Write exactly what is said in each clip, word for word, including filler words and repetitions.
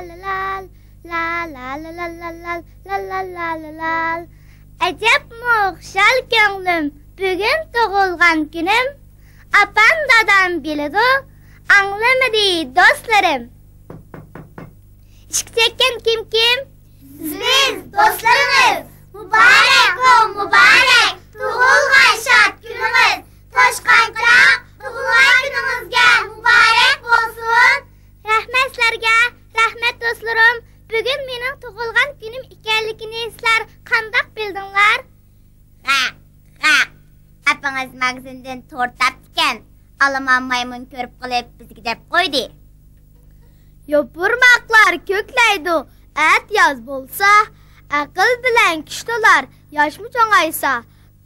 لال، لا، لا، لا، لا، لا، لا، لا، لا، لا، لا، لا، لا. ئەجەبمۇ خۇشال كۆڭلۈم، بۈگۈن تۇغۇلغان كۈنۈم. ئاپام، دادام بىلىدۇ، ئاڭلىمىدى دوستلىرىم. ئىشىك چەككەن كىم كىم؟ بىز، بىز، دوستلىرىڭىز. مۇبارەك، ھو، مۇبارەك، تۇغۇلغان شاد كۈنىڭىز. توشقان چىراغ، تۇغۇلغان كۈنىڭىزگە مۇبارەك بولسۇن. رەھمەت سىلەرگە، رەھمەت دوستلىرىم. بۈگۈن مېنىڭ تۇغۇلغان كۈنۈم ئىكەنلىكىنى سىلەر قانداق بىلدىڭلار؟ غەق، غەق. ئاپىڭىز ماگىزىندىن تورت ئاپتىكەن. ئالىمان مايمۇن كۆرۈپ قېلىپ بىزگە دەپ قويدى. يوپۇرماقلار كۆكلەيدۇ، ئەتىياز بولسا، ئەقىل بىلەن كۈچ تولار، ياشمۇ چوڭايسا.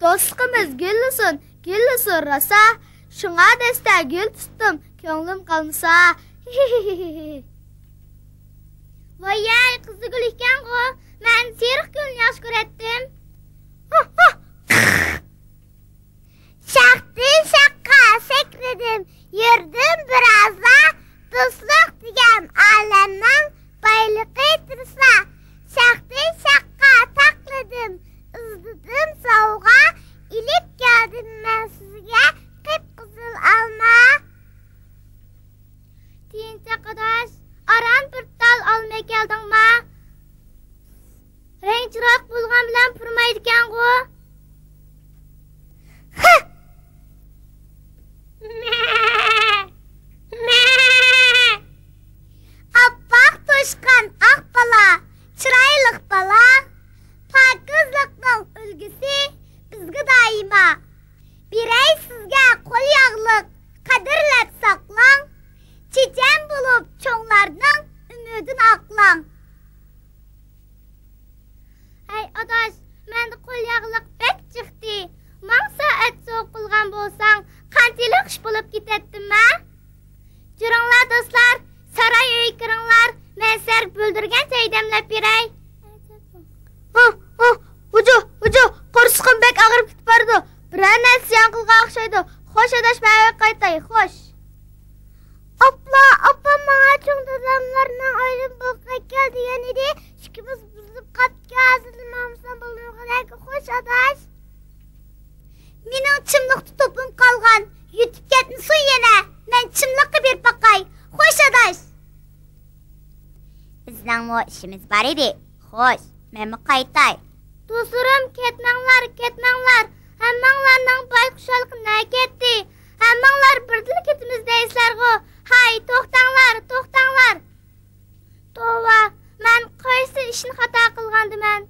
دوستلۇقىمىز گۈللىسۇن، گۈللىسۇن راسا. شۇڭا دەستە گۈل تۇتتۇم، كۆڭلۈم قالمىسا. ۋايەي، قىزىلگۈل ئىكەنغۇ، مەن سېرىق گۈلنى ياخشى كۆرەتتىم. شاختىن شاخقا سەكرىدىم، يۈردۈم بىرازلا، دوستلۇق دېگەن ئالەمنىڭ بايلىقى تۇرسا. شاختىن شاخقا تاقلىدىم، ئىزدىدىم سوۋغا، ئېلىپ كەلدىم مەن سىزگە قىپقىزىل ئالما. تىيىنچاق ئاداش، ئاران بىر تال ئالما ئەكەلدىڭما؟ رەڭ چىرايلىق بولغان بىلەن پۇرىمايدىكەنغۇ. ئاپئاق توشقان ئاق بالا، چىرايلىق بالا، پاكىزلىقنىڭ ئۈلگىسى بىزگە دائىما. بېرەي سىزگە قول ياغلىق، قەدىرلەپ ساقلاڭ. چېچەن بولۇپ چوڭلارنىڭ ئۈمىدىنى ئاقلاڭ. ھەي ئاداش، مەندە قول ياغلىق بەك چىقتى. ماڭا سائەت سوۋغا قىلغان بولساڭ، قانچىلىك خۇش بولۇپ كېتەتتىم ھە؟ جۈرۈڭلار دوستلار، ساراي ئۆيگە كىرىڭلار، مەن سىلەرگە بۈلدۈرگەن چاي دەملەپ بېرەي. ھۇ، ھۇ، ھۇجۇ، ھۇجۇ، قورسىقىم بەك ئاغرىپ كېتىپ بارىدۇ. بىرەر نەرسە زىيان قىلغان ئوخشايدۇ. خوش ئاداش، مەن ئۆيگە قايتاي، خوش. ئاپلا، ئاپام ماڭا چوڭ داداملارنىڭ ئۆيىدىن بولقا ئەكەل دېگەن ئىدى. ئىككىمىز بۇزۇلۇپ قاپتىكەن، ھازىرلا ماڭمىسام بولمىغۇدەك. خوش ئاداش. مېنىڭ چىملىقتا توپۇم قالغان، يۈتۈپ كەتمىسۇن يەنە. مەن چىملىققا بېرىپ باقاي. خوش ئاداش. بىزنىڭمۇ ئىشىمىز بار ئىدى. خوش، مەنمۇ قايتاي. دوستلىرىم، كەتمەڭلار، كەتمەڭلار. ھەممىڭلارنىڭ بايقۇش ھالقا نەگە كەتتى؟ ھەممىڭلار بىردىنلا كېتىمىز دەيسىلەرغۇ. ھاي، توختاڭلار، توختاڭلار. توۋا، مەن قايسى ئىشنى خاتا قىلغاندىمەن؟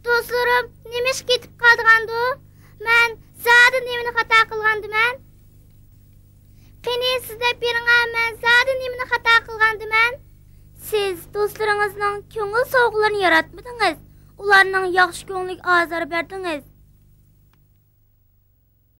دوستلىرىم نېمىشقا كېتىپ قالىدىغاندۇ؟ مەن زادى نېمىنى خاتا قىلغاندىمەن؟ قېنى، سىز دەپ بېرىڭە، مەن زادى نېمىنى خاتا قىلغاندىمەن؟ سىز دوستلىرىڭىزنىڭ كۆڭۈل سوۋغىلىرىنى ياراتمىدىڭىز، ئۇلارنىڭ ياخشى كۆڭلىگە ئازار بەردىڭىز.